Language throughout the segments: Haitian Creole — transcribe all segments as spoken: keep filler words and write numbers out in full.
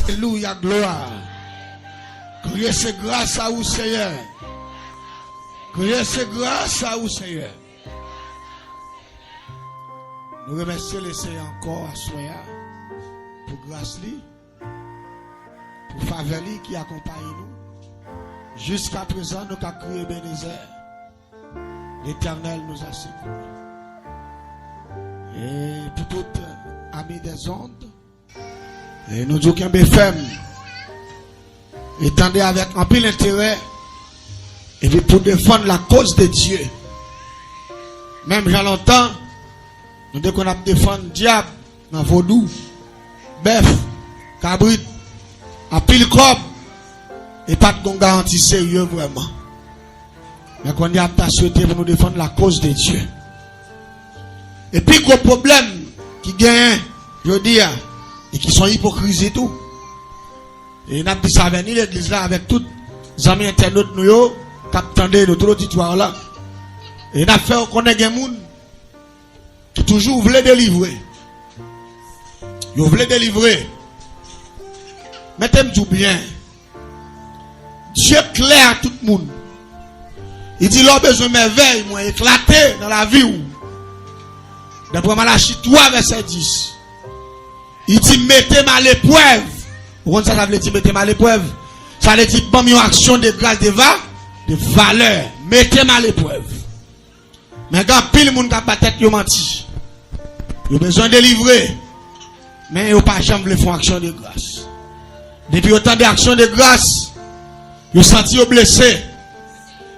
Alelouya, glwa. Kriye se gras a ou, Seyè. Kriye se gras a ou, Seyè. Nou remèsye Leseyè ankò aswè a pou gras li, pou favè li ki akonpaye nou. Jiskaprezan, nou ka kriye Ebenezè. L'Éternel nous a secourus. E pou tout ami des ondes, e nou di w kenbe fèm e tande avèk anpil enterè, epi pou defann la cause de Dieu. Menm jan lontan, nou te konn ap defann dyab nan vodou, bèf, kabrit, anpil kòb, e pa t gon garanti serye vrèman. Men kounye a, m ta swete pou nou defann la cause de Dieu. E pi gwo pwoblèm ki genyen jodi a, e ki se yon ipokrizi tou, e n ap di sa avè ni legliz la, avèk tout zanmi entènot nou yo k ap tande nou, tout oditwa la. E n ap fè yo konnen gen moun ki toujou vle delivre. Yo vle delivre. Mete m di w byen. Dye klè a tout moun. Li di, lè w bezwen mèvèy mwen eklate nan lavi w, daprè Malachi twa vèsè dis, li di, mete m a leprèv. Ou konn sa sa vle di, mete m a leprèv? Sa vle di, ban m yon aksyon de gras de va, de valè. Mete m a leprèv. Men gen anpil moun k ap ba tèt yo manti. Yo bezwen delivre, men yo pa janm vle fè yon aksyon de gras. Depi yo tande aksyon de gras, yo santi yo blese.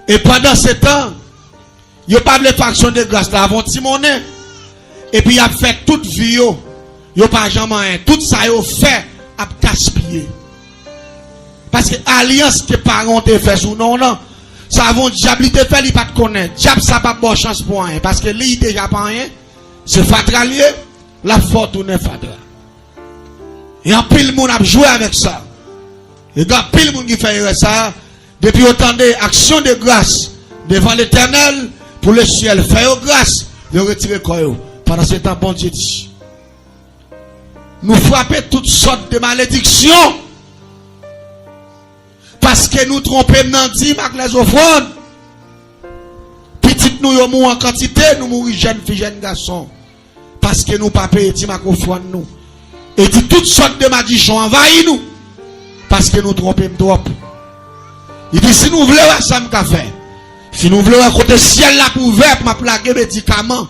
E pandan se tan, yo pa vle fè aksyon de gras la avè yon ti monnen. Epi y ap fè tout vi yo, yo pa janm anyen. Tout sa yo fè ap gaspiye. Paske alyans ke paran w te fè sou non w nan, sa avè yon dyab li te fè, li pa t konnen. Dyab sa p ap ba w chans pou anyen, paske li, li deja pa anyen. Se fatra l ye, l ap fè w tounen fatra. E anpil moun ap jwe avèk sa. E gen anpil moun ki fè erè sa a. Depi yo tande aksyon de gras devan Letènèl, pou lesyèl fè yo gras, yo retire kò yo. Pandan se tan, Bondye di, nou frape tout sòt de malediksyon, paske nou twonpe m nan dim ak lèzofrann. Pitit nou yo mouri an kantite, nou mouri jèn fi, jèn gason, paske nou pa peye dim ak ofrann nou. E di tout sòt de madichon anvayi nou, paske nou twonpe m twòp. Li di, si nou vle wè sa m ka fè, si nou vle wè kote syèl la ap ouvè pou m ap lage medikaman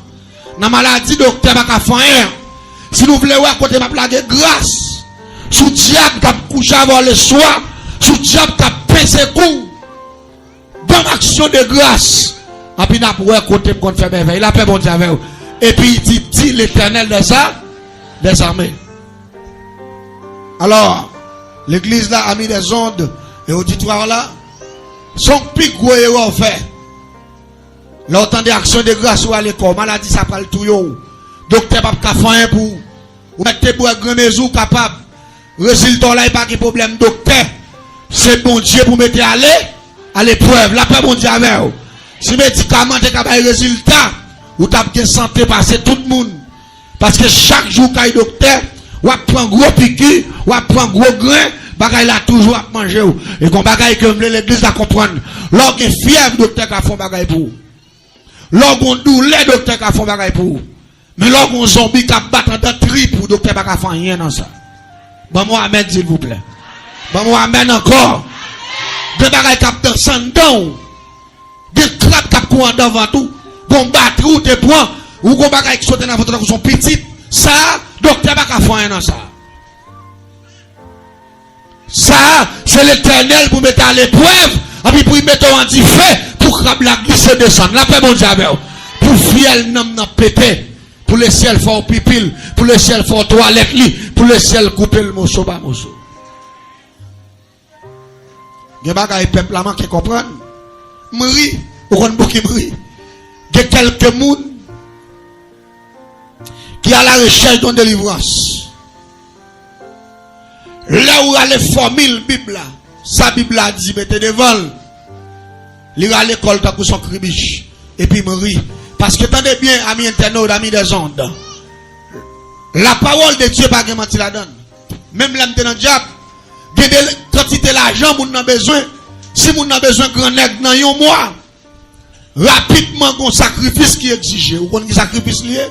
nan maladi doktè pa ka fè anyen an, si nou vle wè kote m ap lage gras sou dyab k ap kouche avè w leswa, sou dyab k ap peze kou, ban m aksyon de gras, anpi n ap wè kote m konn fè mèvèy. Lapè Bondye avè w. Epi li di, di Letènèl dèza-, dèzame. Alò, legliz la, ami des ondes, e oditwa la, se yon pi gwo erè w fè. Lè w tande aksyon de gras ou ale kò w, maladi sa pral touye w. Doktè p ap ka fè anyen pou ou. Ou mèt te bwè grenmezi w kapab. Rezilta w la, e pa gen pwoblèm doktè. Se Bondye pou mete ale a leprèv. Lapè Bondye avè w. Si medikaman te ka bay rezilta, ou t ap gen sante pase tout moun. Paske chak jou w k al doktè, w ap pran gwo piki, w ap pran gwo grenn, bagay la toujou ap manje w. E gon bagay ke m vle legliz la konprann. Lè w gen fyèv, doktè ka fè yon bagay pou ou. Lè w gon doulè, doktè ka fè yon bagay pou ou. Men lè w gon zonbi k ap bat anndan trip ou, doktè pa ka fè anyen nan sa. Ban m yon amèn, silvouplè. Ban m yon amèn ankò. Gen bagay k ap danse anndan w. Gen krab k ap kouri anndan vant ou. Gon batri ou te pran. Ou gon bagay ki sot anndan vant ou tankou se yon pitit. Sa, doktè pa ka fè anyen nan sa. Sa a, se Letènèl pou mete a leprèv, anpi pou l mete w an dife, pou krab la glise desann. Lapè Bondye avè w. Pou fyèl nanm nan pete, pou lesyèl fè w pipi l, pou lesyèl fè w twalèt li, pou lesyèl koupe l moso pa moso. Gen bagay pèp la manke konprann. M ri, ou konn pou ki m ri. Gen kèlke moun ki a la rechèch de yon delivrans. Lè ou rale fòmil Bib la, sa Bib la di mete devan l, li rale kò l tankou se yon kribich, epi m ri. Paske tande byen, ami entènot, ami des ondes, la parole de Dieu pa gen manti ladan l. Menm lè m te nan dyab, Gen de kantite lajan moun nan bezwen. Si moun nan bezwen gran nèg nan yon mwa, rapidman gon sakrifis ki egzije. Ou konn ki sakrifis li ye?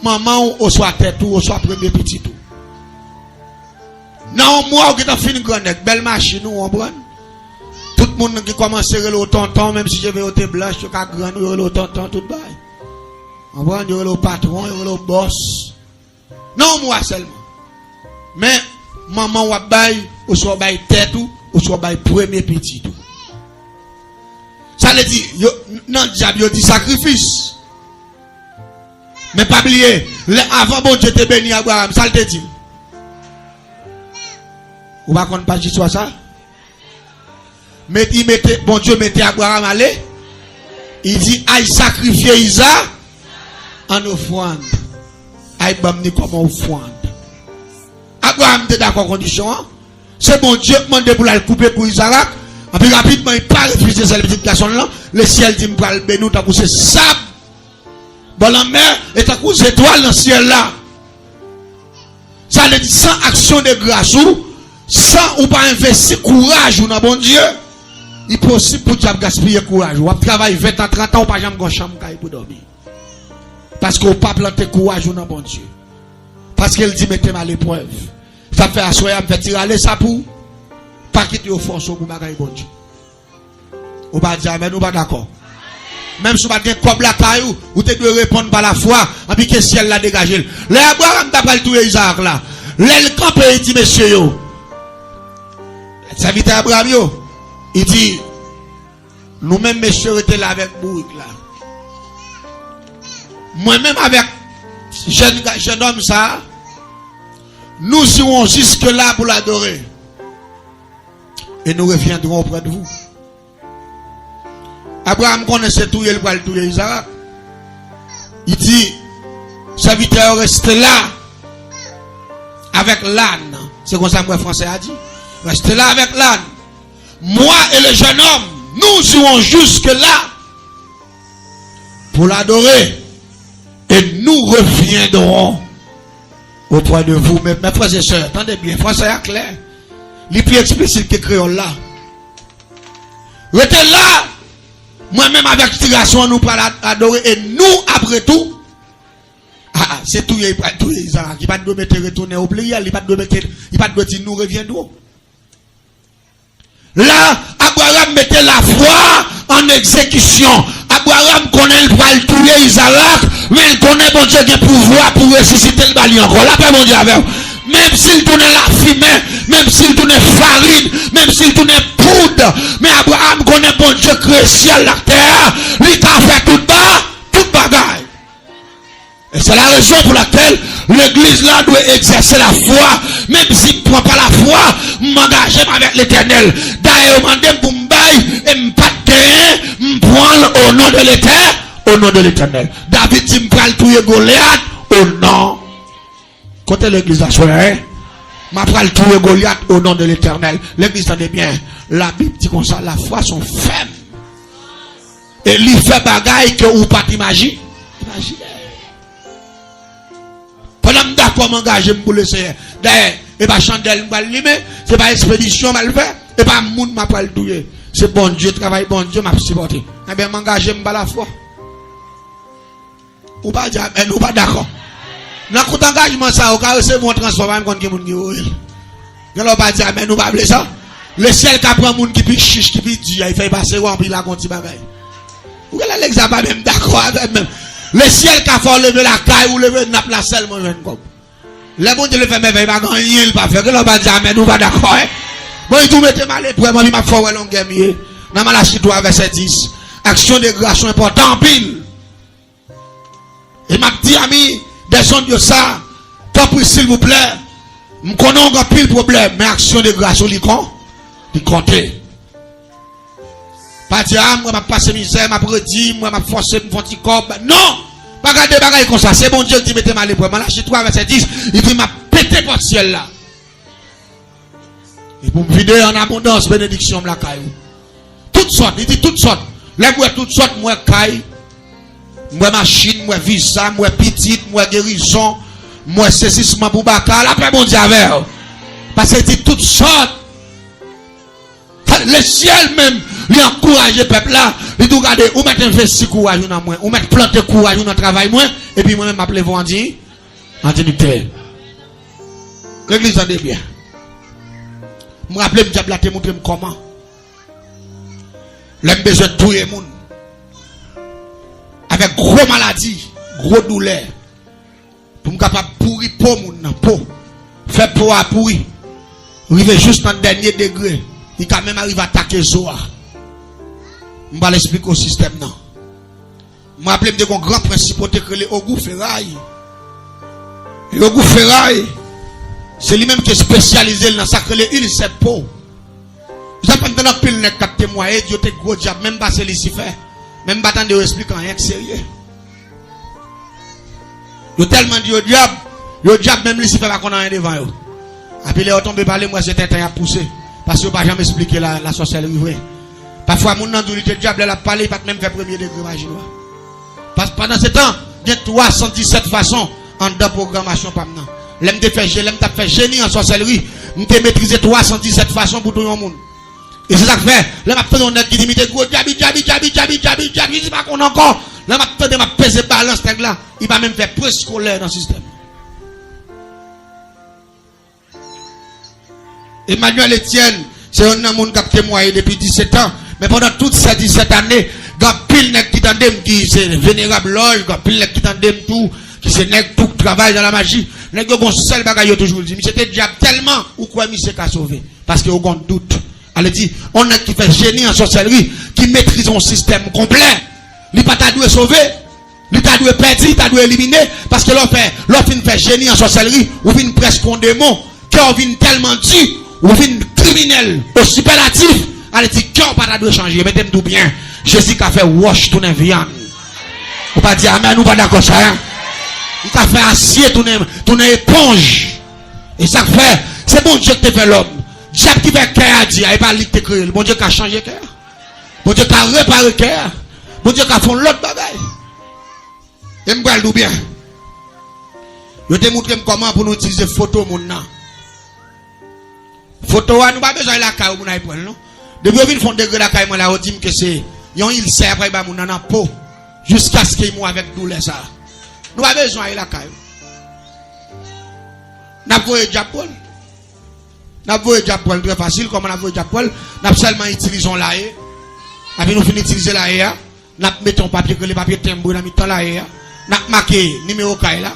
Manman w oswa tèt ou oswa premye pitit ou. Nan yon mwa ou gentan fin gran nèg, bèl machin ou, w konprann? Tout moun ki kòmanse rele w tonton, menm si cheve yo te blanch, yo ka grann, yo rele w tonton, tout bagay. W konprann? Yo rele w patwon, yo rele w bòs. Nan yon mwa sèlman. Men, manman w ap bay, oswa w bay tèt ou, oswa w bay premye pitit ou. Sa vle di, yo, nan dyab, yo di sakrifis. Men pa bliye, lè avan Bondye te beni Abraram, sa l te di l? Ou pa konn paj istwa sa? Met, li mete, Bondye mete Abraram ale. Li di, "Ay sakrifye Iza an ofrann. Ay ban m ni kòm ofrann." Abraram te dakò kondisyon an. Se Bondye k mande pou l al koupe kou Izarak. Anpi rapidman, li pa refize sèl pitit gason l lan. Lesyèl di, "M pral beni w tankou se sab bò lanmè, e tankou zetwal nan syèl la." Sa vle di, san aksyon de gras ou, san ou pa envesti kouraj ou nan Bondye, li posib pou dyab gaspiye kouraj ou. W ap travay ven tan, trant an, ou pa janm gon chanm kay pou dòmi. Paske ou pa plante kouraj ou nan Bondye. Paske l di, "Mete m a leprèv." Sa fè aswè a, m fè ti rale sa pou ou. Pa kite yo fòse w pou bagay Bondye. Ou pa di amèn, ou pa dakò. Menm si w pa t gen kòb lakay ou, ou te dwe reponn pa lafwa, anpi ke syèl la degaje l. Lè Abraram ta pral touye Izarak la, lè l kanpe, li di mesye yo, sèvitè Abraram yo, li di, "Nou menm mesye rete la avèk bourik la. Mwen menm avèk jèn ga-, jènòm sa a, nous irons jusque-là pour l'adorer. Et nous reviendrons auprès de vous." Abraram konnen se touye l pral touye Izarak. Li di, "Sèvitè yo, reste la avèk l'âne." Se konsa m wè franse a di. "Reste la avèk l'âne. Moi et le jeune homme, nous irons jusque-là pour l'adorer. Et nous reviendrons auprès de vous." Men, men frè e sè, tande byen, franse a klè. Li pi eksplisit ke kreyòl la. "Rete la, mwen menm avèk ti gason an, nou pral ad-, adore, e nou, apre tou," a, a, se touye, li pral touye Izarak. Li pa t dwe mete retounen o pliryèl, li pa t dwe mete, li pa t dwe di, "Nous reviendrons." La, Abraram mete lafwa an egzekisyon. Abraram konnen l pral touye Izarak, men l konnen Bondye gen pouvwa pou resisite l ba li ankò. Lapè Bondye avè w. Menm si l tounen lafimen, menm si l tounen farin, menm si l tounen poud, men Abraram konnen Bondye kreye syèl ak tè a, li ka fè tout ba, tout bagay. E se la rezon pou lakèl legliz la dwe egzèse lafwa. Menm si m pran pa lafwa, m angaje m avèk Letènèl. Dayè, yo mande m pou m bay, e m pa t genyen, m pran l o non de Letè-, o non de Letènèl. David di, "M pral touye Golyat o non." Kote legliz la, frè, hein? "M a pral touye Golyat o non de Letènèl." Legliz, tande byen. Labib di konsa, lafwa se yon fèm. E li fè bagay ke ou pa t imaji-, imajine. Pandan m dakò m angaje m pou Leseyè. Dayè, e pa chandèl m pral limen, se pa ekspedisyon m al fè, e pa moun m ap pral touye. Se Bondye, travay Bondye m ap sipòte. Enben, m angaje m pa lafwa. Ou pa di amèn, ou pa dakò. Nan kout angajman sa, ou ka resevwa yon transfè, ou pa menm konn ki moun ki voye l. Gen lè ou pa di amèn, ou pa vle sa. Lesyèl ka pran moun ki pi chich, ki pi di a, li fè l pase w anpi l ak yon ti bagay. Ou gen lè legliz la pa menm dakò avè m menm. Lesyèl ka fè w leve lakay ou, leve nap la sèlman jwenn kòb. Lè Bondye vle fè mèvèy, pa gen anyen l pa fè. Gen lè ou pa di amèn, ou pa dakò, en. Bon, li di w mete m aleprèv, anpi m ap fè w wè longè m ye. Nan Malachi twa, vèsè dis. Aksyon de gras yo enpòtan anpil. E m ap di ami dèzonn yo sa, tanpri silvouplè, m konnen w gen anpil pwoblèm, men aksyon de gras ou li kon, li konte. Pa di, "A, m wè m ap pase mizè, m ap redi, m wè m ap fòse, m fè yon ti kòb." Non! Pa gade bagay konsa, se Bondye ki di, "Mete m aleprèv." Malachi twa, vèsè dis, li di, "M ap pete pòt syèl la." E pou m vide an abondans benediksyon m lakay ou. Tout sòt, li di tout sòt. Lè m wè tout sòt, m wè kay, m wè machin, m wè viza, m wè pitit, m wè gerizon, m wè sezisman pou baka, lapè Bondye avè w. Paske li di tout sòt. Lesyèl menm, li ankouraje pèp la. Li di w, gade, ou mèt envesti kouraj ou nan mwen, ou mèt plante kouraj ou nan travay mwen, epi mwen menm m ap leve w an di, an dinite. Legliz, tande byen. M raple m dyab la te montre m kòman. Lè m bezwen touye moun avèk gwo maladi, gwo doulè, pou m kapab pouri po moun nan, po, fè po a pouri, rive jous nan dènye degre, li ka menm arive atake zo a. M pral esplike w sistèm nan. M raple m te gen yon gran prensip yo te rele Ogou Feray. E Ogou Feray, se li menm ki espesyalize l nan sa k rele ilsè po. Sa fè m tande anpil nèg k ap temwaye, yo te gwo dyab, menm pase Lisifè. Men m pa tande yo esplike anyen k serye. Yo tèlman di yo dyab, yo dyab, menm Lisifè pa konn anyen devan yo. Epi lè yo tonbe pale, m wè se tenten y ap pouse. Paske yo pa janm esplike la, lasòsèlri vre. Pafwa, moun nan di w li te dyab, lè l ap pale, li pa t menm fè premye degre maji nwa. Pas-, pandan se tan, gen twa san disèt fason anndan pwogramasyon pa m nan. Lè m te fè je-, lè m t ap fè jeni an sòsèlri, m te metrize twa san disèt fason pou touye yon moun. E se sa k fè, lè m ap tande yon nèg ki di m li te gwo dyab, li dyab, li dyab, li dyab, li dyab, li dyab, li dyab, li di pa konn ankò. Lè m ap tande, m ap peze balans nèg la, li pa menm fè preskolè nan sistèm. Emmanuel Etienne, se yonn nan moun k ap temwaye depi disèt an. Men pandan tout se disèt ane, gen anpil nèg ki tande m ki se venerab lòj, gen anpil nèg ki tande m tou, ki se nèg tou k travay nan lamaji. Nèg yo gon sèl bagay yo toujou di, misye te dyab tèlman, ou kwè misye ka sove. Paske yo gon dout. Ale di, yon nèg ki fè jeni an sòsèlri, ki metrize yon sistèm konplè, li pa ta dwe sove. Li ta dwe pèdi, li ta dwe elimine, paske lè w fè, lè w fin fè jeni an sòsèlri, ou vin prèske yon demon, kè w vin tèlman di, ou vin kriminèl o sipèlatif, ale di kè w pa ta dwe chanje. Mete m di w byen, Jezi ka fè wòch tounen vyann. Ou pa di amèn, ou pa dakò sa, en? Li ka fè asye tounen, tounen eponj. E sa k fè, se Bondye ki te fè lòm. Dyab ki fè kè a di a, e pa li ki te kreye l. Bondye ka chanje kè a. Bondye ka repare kè a. Bondye ka fè yon lòt bagay. E m pral di w byen. Yo te montre m kòman pou nou itilize foto moun nan. Foto a, nou pa bezwen al lakay yon moun al pran l, non. Depi yo vin fè yon degre lakay mwen la, yo di m ke se yon ilsè y ap al ba moun nan nan po, jiskaske l mouri avèk doulè sa a. Nou pa bezwen al lakay yo. N ap voye dyab pran l. N ap voye dyab pran l trè fasil. Kòman n ap voye dyab pran l? N ap sèlman itilize yon laye. Epi nou fin itilize laye a, n ap mete yon papye k rele papye tenbre nan mitan laye a. N ap make nimewo kay la.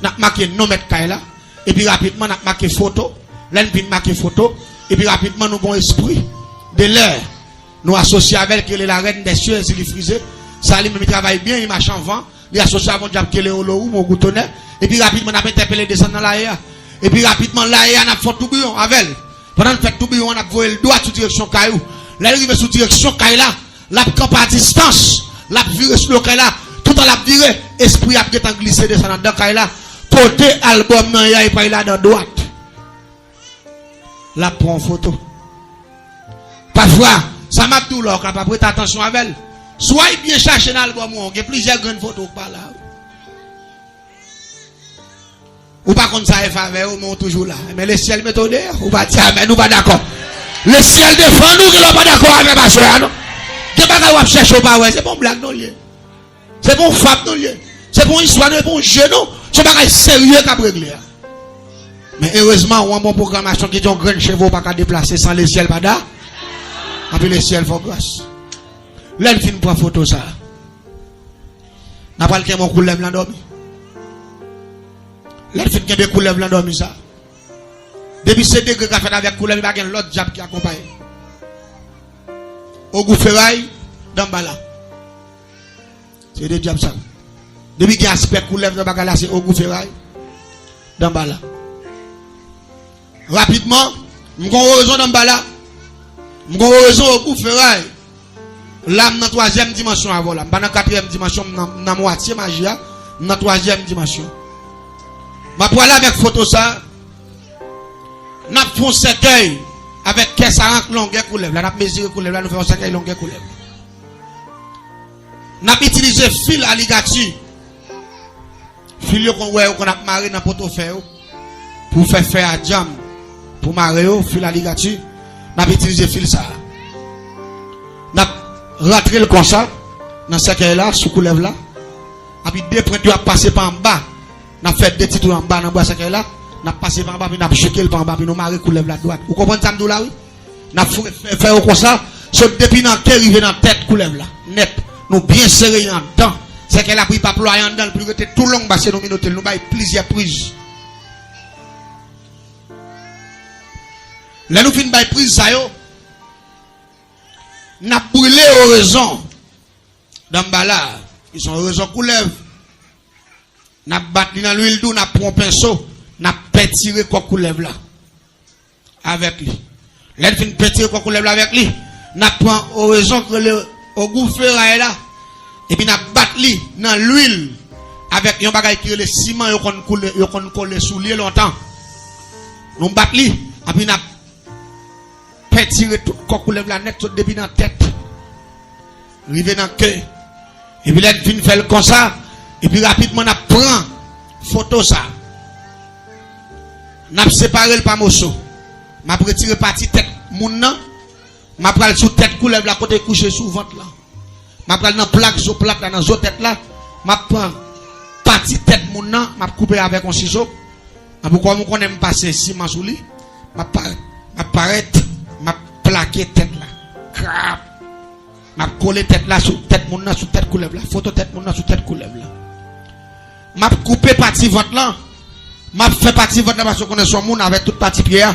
N ap make non mèt kay la. Epi rapidman, n ap make foto. Lè n fin make foto, epi rapidman, nou gen yon espri de lè nou asosye avè l ki rele la reine des cieux, Ezili Frize. Sa li menm, li travay byen, li mache anvan. Li asosye avè yon dyab ki rele Olowoum, Ogou Tonè. Epi rapidman, n ap entèpele desann nan laye a. Epi rapidman, laye a, n ap fè yon toubiyon avè l. Pandan n fè toubiyon an, n ap voye l dwat sou direksyon kay ou. Lè l rive sou direksyon kay la, l ap kanpe a distans. L ap vire sou do kay la. Toutan l ap vire, espri a ap gentan glise desann anndan kay la. Kote albòm nan ye a, li pral ladan dwat. L ap pran yon foto. Pafwa, sa m ap di w la, ou kapab rete atansyon avè l. Swa li byen chache nan albòm ou an, gen plizyè grenn foto ou k pa la. Ou pa konn sa e favè yo, men ou toujou la. Men lesyèl mete w deyò. Ou pa di amèn, ou pa dakò. Lesyèl defann ou, genlè w pa dakò avè pastè a, non. Gen bagay w ap chèche, ou pa wè, se pa yon blag non l ye. Se pa yon fab non l ye. Se pa yon istwa non, se pa yon je non. Se yon bagay serye k ap regle a. Men erezman, ou an bon pwogramasyon ki di yon grenn cheve w pa ka deplase san lesyèl pa da. Anpi lesyèl fè w gras. Lè l fin pran foto sa a, n a pral kenbe yon koulèv nan dòmi. Lè l fin kenbe koulèv nan dòmi sa a, depi se degre k ap fèt avèk koulèv, li pa gen lòt dyab ki akonpaye l. Ogou Feray, Danbala. Se de dyab sa. Depi gen aspè koulèv nan bagay la, se Ogou Feray, Danbala. Rapidman, m gon rezon Danbala. M gon rezon Ogou Feray. La, m nan twazyèm dimansyon avè w la. M pa nan katriyèm dimansyon, m nan, m nan mwatye maji a. M nan twazyèm dimansyon. M ap prale avèk foto sa. N ap fè yon sèkèy avèk kè sarank longè koulèv la. N ap mezire koulèv la, nou fè yon sèkèy longè koulèv. N ap itilize fil aligati. Fil yo konn wè yo konn ap mare nan poto fè yo. Pou fè fè a djanm. Pou mare yo, fil aligati, n ap itilize fil sa a. N ap rantre l konsa, nan sèkèy la, sou koulèv la. Epi de pwent yo ap pase pa anba. N ap fè de ti twou anba nan bwa sèkèy la. N ap pase pa anba, epi n ap jouke l pa anba, epi nou mare koulèv la dwat. Ou konprann sa m di w la, wi? N ap fè, fè, fè yo konsa, sot depi nan ke rive nan tèt koulèv la. Nèt. Nou byen sere l anndan. Sèkèy la pou li pa plwaye anndan, l pou li rete tou long, paske nou minote l, nou bay plizyè priz. Lè nou fin bay priz sa yo, n ap brile orezon danmbala, ki se yon orezon koulèv. N ap bat li nan lwil dou, n ap pran yon penso, n ap pentire kò koulèv la avèk li. Lè n fin pentire kò koulèv la avèk li, n ap pran orezon ki rele ogou feray la, epi n ap bat li nan lwil avèk yon bagay ki rele siman yo konn koule, yo konn kole sou lye lontan. Nou bat li, epi n ap pentire tout kò koulèv la nèt, sot depi nan tèt rive nan ke. Epi lè n fin fè l konsa, epi rapidman n ap pran foto sa. N ap separe l pa moso. M ap retire pati tèt moun nan. M ap pral sou tèt koulèv la kote l kouche sou vant lan. M ap pral nan plak zo plat la, nan zo tèt la. M ap pran pati tèt moun nan, m ap koupe avèk yon sizo. Epi kòm ou konnen m pase siman sou li, m ap parèt, m ap parèt, m ap plake tèt la. Krap! M ap kole tèt la sou tèt moun nan, sou tèt koulèv la. Foto tèt moun nan sou tèt koulèv la. M ap koupe pati vant lan. M ap fè pati vant lan paske w konnen se yon moun avèk tout pati pye a.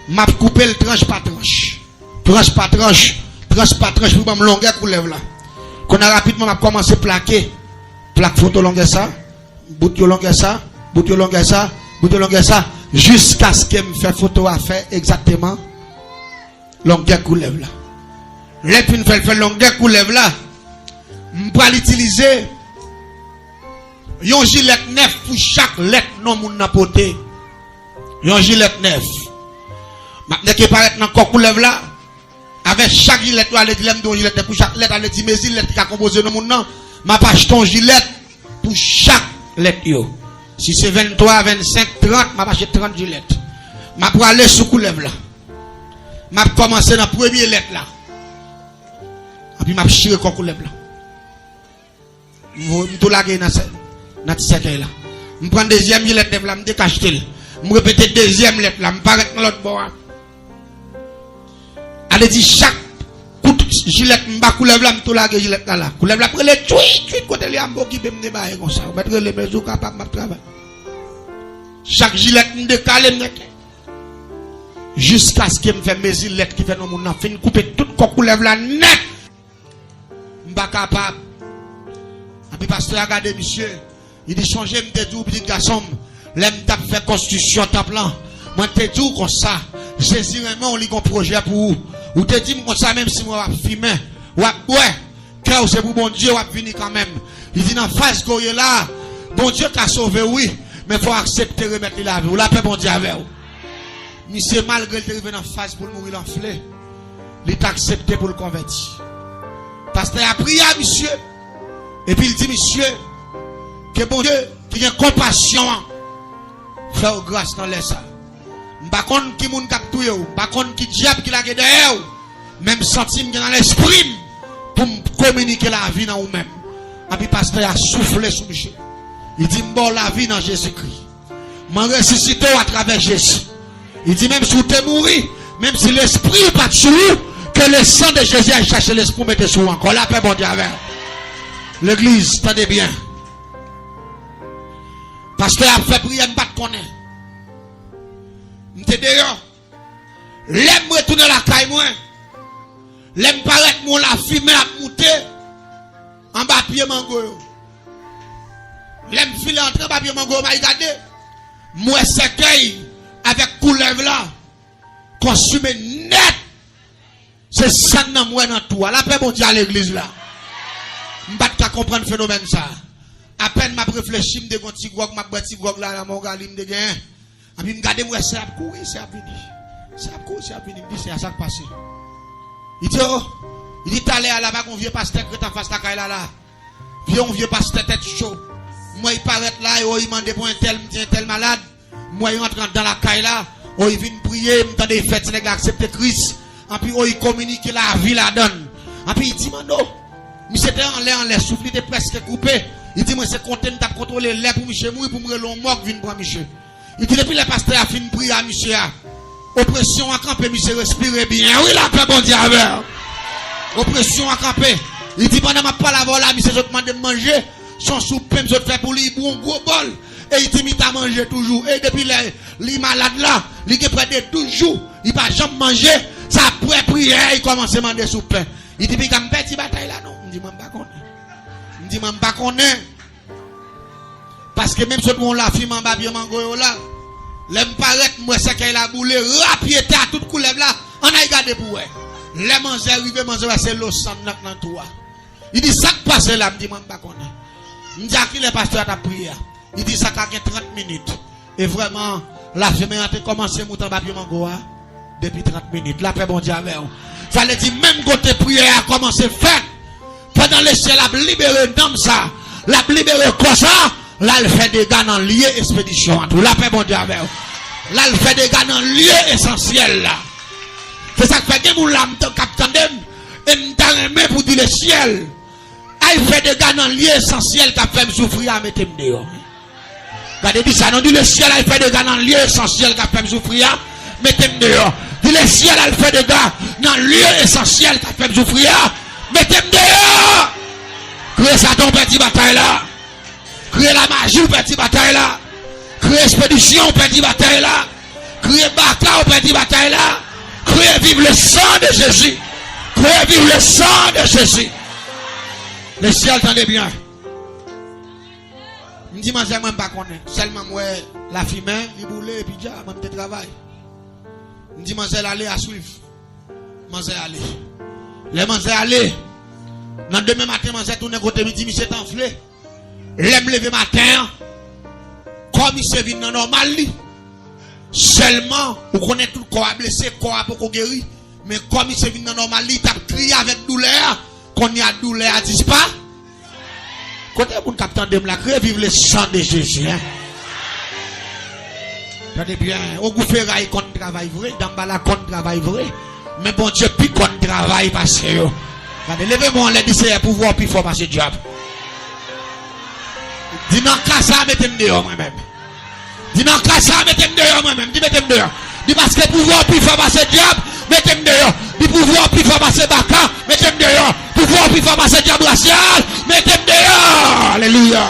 M ap koupe l tranch pa tranch. Tranch pa tranch. Tranch pa tranch pou ban m longè koulèv la. Kounye a rapidman m ap kòmanse plake. Plak foto longè sa. Bout yo longè sa. Bout yo longè sa. Bout yo longè sa. Jiskaske m fè foto a fè egzakteman longè koulèv la. Lè l fin fè l fè longè koulèv la, m pral itilize yon jilèt nèf pou chak lèt non moun nan pote. Yon jilèt nèf. M ap nèke parèt nan kò koulèv la. Avèk chak jilèt yo, ale di lè m di yon jilèt nèf pou chak lèt, ale di mezi lèt ki ka konpoze non moun nan. M ap achte yon jilèt pou chak lèt yo. Si se venntwa, vennsenk, trant, m ap achte trant jilèt. M ap prale sou koulèv la. M ap kòmanse nan premye lèt la. Epi m ap chire kò koulèv la. M vo-, m tou lage nan sè-, nan ti sèkèy la. M pran dezyèm jilèt nèf la, m dekachte l. M repete dezyèm lèt la, m parèt nan lòt bò a. Ale di chak kout jilèt m ba koulèv la, m tou lage jilèt la la. Koulèv la ap rele tchwit, tchwit, kote li a, m okipe m debaye konsa. Ou mèt rele, men si w kapab, m ap travay. Chak jilèt m dekale, m nèke. Jiskaske m fè mezi lèt ki fè non moun nan fin koupe tout kò koulèv la nèt. M pa kapab. Epi pastè a gade misye. Li di, sonje m te di w, pitit gason m, lè m t ap fè konstriksyon tanp lan, mwen te di w konsa, Jezi renmen w, li gon pwojè pou ou. Ou te di m konsa, menm si mwen w ap fimen, w ap bwè, kè w se pou Bondye, w ap vini kanmenm. Li di, nan faz ke w ye la a, Bondye ka sove w, wi, men fò w aksepte remèt li lavi w. Lapè Bondye avè w. Misye, malgre l te rive nan faz pou l mouri, l anfle, li t aksepte pou l konvèti. Pastè a priye a misye, epi l di misye, ke Bondye ki gen konpasyon an fè w gras nan lè sa. M pa konn ki moun k ap touye w, m pa konn ki dyab ki lage dèyè w, men m santi m gen nan lespri m pou m kominike lavi nan ou menm. Epi pastè a soufle sou misye. Li di, m ba w lavi nan Jezikri. Mwen resisite w atravè Jezi. Li di, menm si w te mouri, menm si lespri w pa t sou ou, ke le sang de Jésus al chache lespri w mete sou ou ankò. Lapè Bondye avè w. Legliz, tande byen. Pastè a ap fè priyè, m pa t konnen. M te deyò. Lè m retounen lakay mwen, lè m parèt, m wè lafimen ap moute anba pye mango yo. Lè m file antre anba pye mango yo, m al gade, m wè sèkèy avèk koulèv la konsime nèt. Se sèn nan m wè nan twou a. Lapè Bondye a legliz la. M pa t ka konprann fenomèn sa a. Apèn m ap reflechi, m te gon ti gwòg, m ap bwè ti gwòg la, nan Mogali m te genyen. Epi m gade, m wè sè ap kouri, sè ap vini. Sè ap kouri, sè ap vini. M di, sè a, sa k pase? Li di, o, li di, talè a la, pa gon vye pastè k ret anfas lakay la, la. Vye, yon vye pastè tèt cho. M wè l parèt la, e o, li mande pou entèl, m di, entèl malad. M wè l rantre anndan lakay la, O, li vin priye, m tande li fè ti nèg la aksepte Kris. Anpi o, li kominike lavi ladan l. Anpi li di, Manno, misye te anlè, anlè, souf li te prèske koupe. Li di, mwen se konte m t ap kontwole lè pou misye mouri, pou m rele yon mòg vin pran misye. Li di, depi lè pastè a fin priye a misye a, opresyon an kanpe, misye respire byen. Wi, lapè Bondye avè w. Opresyon an kanpe. Li di, pandan m ap pale avè w la, misye sot mande m manje. Se yon soup pen m sot fè pou li, li bwè yon gwo bòl. E li di, m ta manje toujou. E depi lè li malad la, li gen prè de douz jou, li pa janm manje. Se apre priyè, li kòmanse mande soup pen. Li di, piga m pèdi batay la non. M di, mwen m pa konnen. M di, mwen m pa konnen. Paske menm sot wè yon lafimen anba pye mango yo la. Lè m parèt, m wè sèkèy la boule, rapyete a tout koulèv la. Ann al gade pou wè. Lè manzè rive, manzè wè se lo sann nan k nan twou a. Li di, sa k pase la? M di, mwen m pa konnen. M di, a kilè pastè a t ap priye a? Li di, sa ka gen trant minit. E vrèman, lafimen an te kòmanse moute anba pye mango a depi trant minit. Lapè Bondye avè w. Sa vle di, menm kote priyè a kòmanse fèt, pandan Lesyèl ap libere nanm sa, l ap libere kò sa, l al fè dega nan lye espedisyon an tou. Lapè Bondye avè w. L al fè dega nan lye esansyèl la. Se sa k fè gen moun la m t-, k ap tande m, e m ta renmen pou di Lesyèl, al fè dega nan lye esansyèl k ap fè m soufri a, mete m deyò. Gade, di sa non, di Lesyèl al fè dega nan lye esansyèl k ap fè m soufri a, mete m deyò. Di Lesyèl al fè dega nan lye esansyèl k ap fè m soufri a, mete m deyò. Kriye Satan, ou pèdi batay la. Kriye lamaji, ou pèdi batay la. Kriye espedisyon, ou pèdi batay la. Kriye baka, ou pèdi batay la. Kriye vive le sang de Jésus. Kriye vive le sang de Jésus. Lesyèl, tande byen. M di manzè, mwen m pa konnen. Sèlman m wè lafimen, li boule, epi dja, mwen m te travay. M di manzè l ale, a swiv. Manzè ale. Lè manzè ale, nan demen maten, manzè tounen kote m, li di misye t anfle. Lè m leve maten an, kò misye vin nan nòmal li. Sèlman, ou konnen tout kò a blese, kò a poko geri. Men kò misye vin nan nòmal li, li t ap kriye avèk doulè a. Kounye a, doulè a dispa. Kote moun k ap tande m la, kriye vive le sang de Jésus, hein? Tande byen, Ogou Feray konn travay vre, Danmbala konn travay vre, men Bondye pi konn travay pase yo. Gade, leve men w anlè, di, Seyè, pouvwa w pi fò pase dyab. Di, nan ka sa a, mete m deyò mwen menm. Di, nan ka sa a, mete m deyò mwen menm. Di, mete m deyò. Di, paske pouvwa w pi fò pase dyab, mete m deyò. Di, pouvwa w pi fò pase baka, mete m deyò. Pouvwa w pi fò pase dyab rasyal, mete m deyò. Alelouya.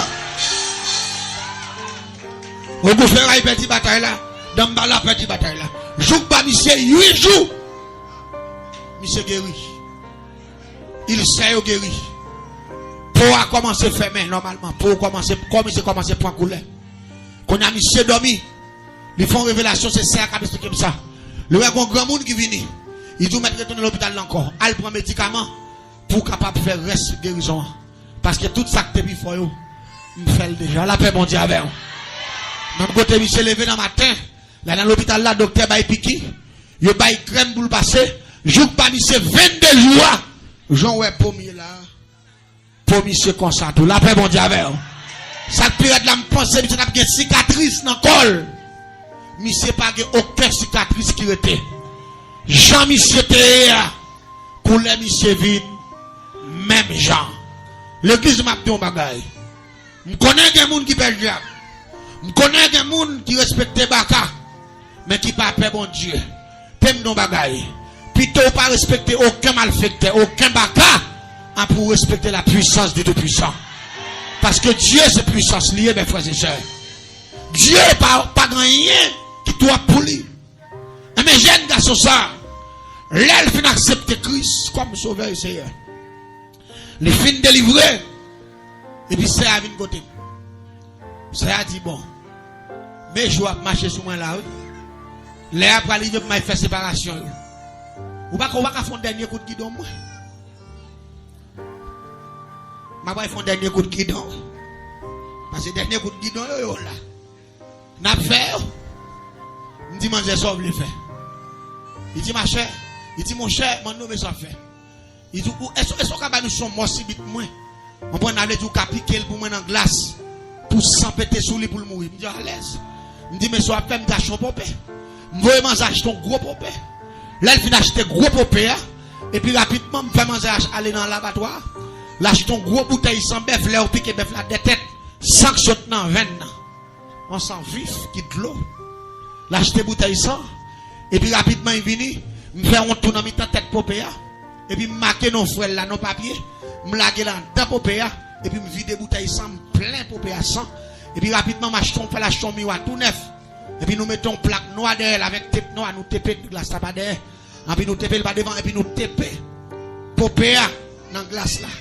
Ogou Feray pèdi batay la. Danmbala pèdi batay la. Jouk ba misye uit jou, misye geri. Ilsè yo geri. Po a kòmanse fèmen nòmalman. Po kòmanse, kò misye kòmanse pran koulè. Kounye a misye dòmi. Li fè yon revelasyon, se sè a k ap esplike m sa. Li wè gon granmoun ki vini. Li di, ou mèt retounen lopital la ankò. Al pran medikaman pou w kapab fè rès gerizon an. Paske tout sa k te pi fò yo, m fè l deja. Lapè Bondye avè w. Menm kote misye leve nan maten, l al nan lopital la, doktè bay piki, yo bay krèm pou l pase, jouk ba misye vennde jou a, jan w wè po m ye la a. Po misye konsa tou. Lapè Bondye avè w. Sa k pi rèd la, m panse misye t ap gen sikatris nan kò l. Misye pa gen okenn sikatris ki rete. Jan misye te ye a, koulè misye vin menm jan. Legliz, m ap di yon bagay. M konnen gen moun ki pè dyab. M konnen gen moun ki respekte baka, men ki pa pè Bondye. Tande m di yon bagay. Pito w pa respekte okenn malfektè, okenn baka, an pou w respekte la puissance du Tout-Puissant. Paske Dye se pwisans li ye, mes frères et sœurs. Dye pa, pa gen anyen ki twòp pou li. Enben, jèn gason sa, lè l fin aksepte Kris kòm Sovè e Seyè, li fin delivre, epi sè a vin kote m. Sè a di, bon, men jou ap mache sou mwen la, wi. Lè a pral rive pou m al fè separasyon yo. Ou pa ka, ou pa ka fè yon dènye kout gidon mwen? M ap al fè yon dènye kout gidon. Paske dènye kout gidon yo, yo la. N ap fè yo. M di, manzè, sa w vle fè? Li di, machè, li di, monchè, Manno, men sa w ap fè. Li di, ou, èske, èske w ka ba misye yon mò sibit mwen? Konprann, sa vle di ou ka pike l pou mwen nan glas, pou san pete sou li, pou l mouri. M di, alèz. M di, men sa w ap fè, m di, achte yon ponpe. M voye manzè achte yon gwo pope. Lè l fin achte gwo pope a, epi rapidman m fè manzè ach-, ale nan labatwa a. L achte yon gwo boutèy san bèf, lè yo pike bèf la de tèt, san k sot nan venn nan. Yon san vif ki dlo. L achte boutèy san, epi rapidman li vini, m fè yon tou nan mitan tèt pope a, epi m make non frè l la, non papye, m lage l anndan pope a, epi m vide boutèy san, m plen pope a san, epi rapidman m achte yon, fè l achte yon miwa tou nèf, epi nou mete yon plak nwa dèyè l avèk tep nwa, nou tepe glas la pa dèyè. Epi nou tepe l pa devan, epi nou tepe pope a nan glas la,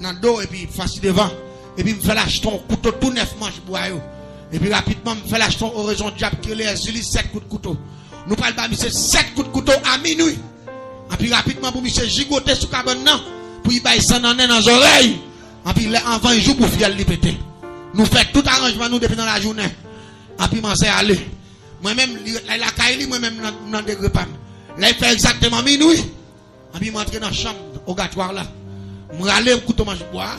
nan do, epi fasi devan. Epi m fè l achte yon kouto tou nèf manch bwa yo. Epi rapidman, m fè l achte yon orezon dyab ki rele Èzili sèt kout kouto. Nou pral ba misye sèt kout kouto a minwi. Epi rapidman, pou misye jigote sou kabann nan, pou li bay san nan nen, nan zòrèy. Epi lè anvan l jou pou fyèl li pete. Nou fè tout aranjman nou depi nan lajounen. Epi manzè ale. Mwen menm, li ret lakay li, mwen menm nan, nan degre pa m. Lè l fè egzakteman minwi, epi m antre nan chanm ogatwa la. M rale kouto manch bwa a,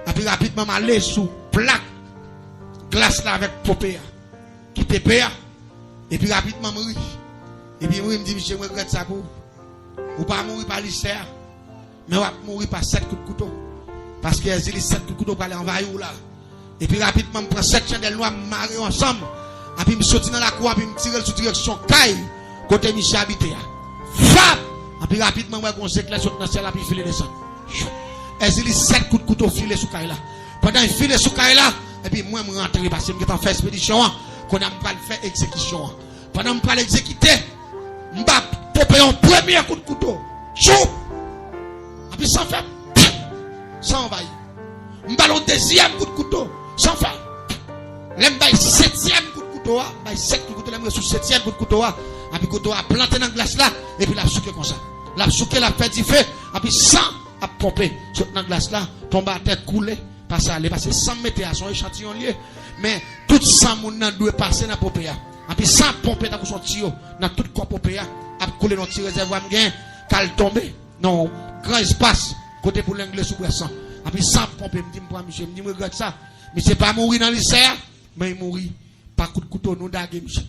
epi rapidman m ale sou plak glas la avèk pope a, ki tepe a, epi rapidman m ri. Epi m ri, m di, "Misye, m regrèt sa pou ou. Ou pa mouri pa lisè a." Men w ap mouri pa sèt kout kouto. Paske Èzili sèt kout kouto prale anvayi w la. Epi rapidman, m pran sèt chandèl nwa, m mare yo ansanm. Epi m soti nan lakou a, epi m tire l sou direksyon kay kote misye abite a. Fap! Epi rapidman, m wè gon zeklè sot nan syèl la, epi file desann. Èzili sèt kout kouto file sou kay la. Pandan l file sou kay la, epi mwen, m rantre, paske m gentan fè espedisyon an. Kounye a, m pral fè egzekisyon an. Pandan m pral egzekite, m ba pope yon premye kout kouto. Tchoup! Epi san fè, san anvayi. M ba l yon dezyèm kout kouto. San fè. Lè m bay setyèm kout kouto a, m bay sèt kout kouto, lè m rive sou setyèm kout kouto a, epi kouto a plante nan glas la, epi l ap souke konsa. L ap souke, l ap fè dife, epi san ap ponpe, sot nan glas la, tonbe atè, koule, pase ale, paske san m mete a, se yon echantiyon l ye, men tout san moun nan dwe pase nan pope a. Epi san ap ponpe tankou se yon tiyo nan tout kò pope a, ap koule nan ti rezèvwa m gen, k al tonbe nan yon gran espas, kote pou lengle sou brès lan. Epi san ap ponpe, m di m pran misye, m di m regrèt sa. Misye pa mouri nan lisè a, men li mouri pa kout kouto, nou dage misye.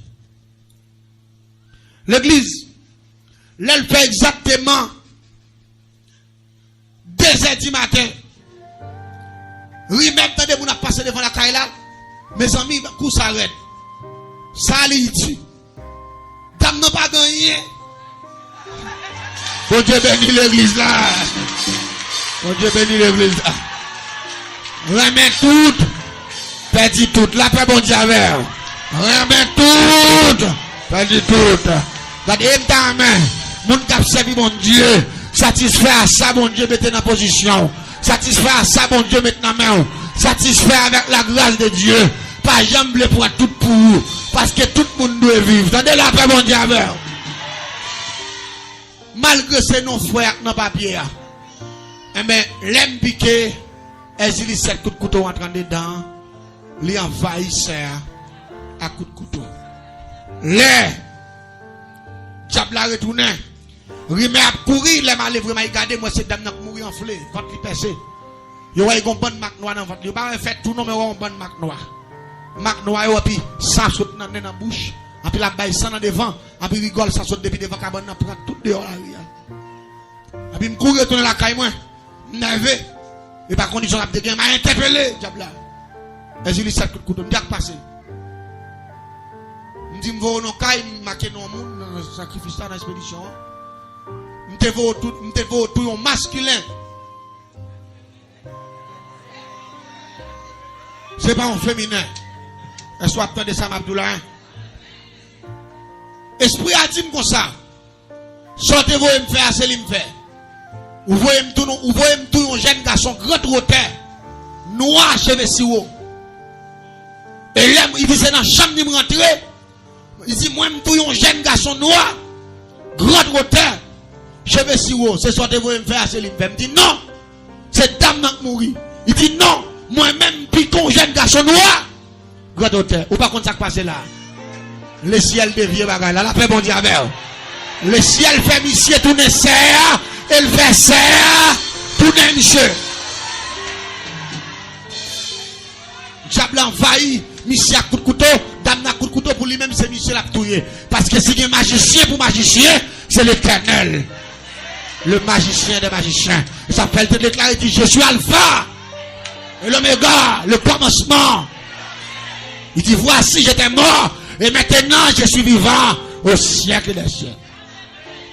Legliz, lè l fè egzakteman de zè di maten, rimè m tande moun ap pase devan lakay la. Mezanmi, kou sa rèd. Sa li di. Dam nan pa gen anyen. Bondye beni legliz la. Bondye beni legliz la. Renmen tout, pèdi tout. Lapè Bondye avè w. Renmen tout, pèdi tout. Gade, e m ta renmen moun k ap sèvi Bondye satisfè a sa Bondye mete nan pozisyon w. Satisfè a sa Bondye met nan men w. Satisfè avèk lagras de Dye. Pa janm vle pran tout pou ou. Paske tout moun dwe viv. Tande, lapè Bondye avè w. Malgre se non frè a k nan papye a. Enben, lè m pike, Èzili sèt kout kouto antre anndedan an, li anvayi sè a ak kout kouto. Lè dyab la retounen, rimè ap kouri, lè m ale vre m al gade, m wè se dam nan k mouri anfle, vant li pèse. Yo wè l gon bann mak nwa nan vant li. Yo pa wè fè tou non, men yo wè yon bann mak nwa. Mak nwa yo, epi san sot nan nen, nan bouch, epi l ap bay san nan devan, epi rigòl, san sot depi devan kabann nan, pran tout deyò lari a. Epi m kouri retounen lakay mwen, m nève. E pa kondisyon l ap te gen, m al entèpele dyab la. Èzili sèt kout kouto, m di, "Sa k pase?" M di, "M voye w nan kay, m make non moun nan sakrifis la, nan espedisyon an. M te voye w tou, m te voye w tou yon maskilen." Se pa yon feminen. Èske w ap tande sa m ap di w la, en? Espri a di m konsa, "Sa w te voye m fè a, se li m fè. Ou voye m tou, ou voye m tou yon jèn gason gran wotè, nwa, cheve siwo." E lè m, li di se nan chanm li m rantre, li di, "Mwen, m tou yon jèn gason nwa, gran wotè, cheve siwo, se sa w te voye m fè a, se li m fè." M di, "Non, se dam nan k mouri." Li di, "Non, mwen menm, m pike yon jèn gason nwa, gran wotè." Ou pa konn sa k pase la. Lesyèl devye bagay la. Lapè Bondye avè w. Lesyèl fè misye tounen sè a, e l fè sè a tounen misye. Dyab la anvayi misye ak kout kouto, Dam nan ak kout kouto pou li menm, se misye l ap touye. Paske si gen majisyen pou majisyen, se Letènèl. Le magicien des magiciens. E sa fè l te deklare, di, "Je suis Alpha et l'Oméga, le commencement." Il dit, "Voici, j'étais mort, et maintenant je suis vivant au siècle des siècles."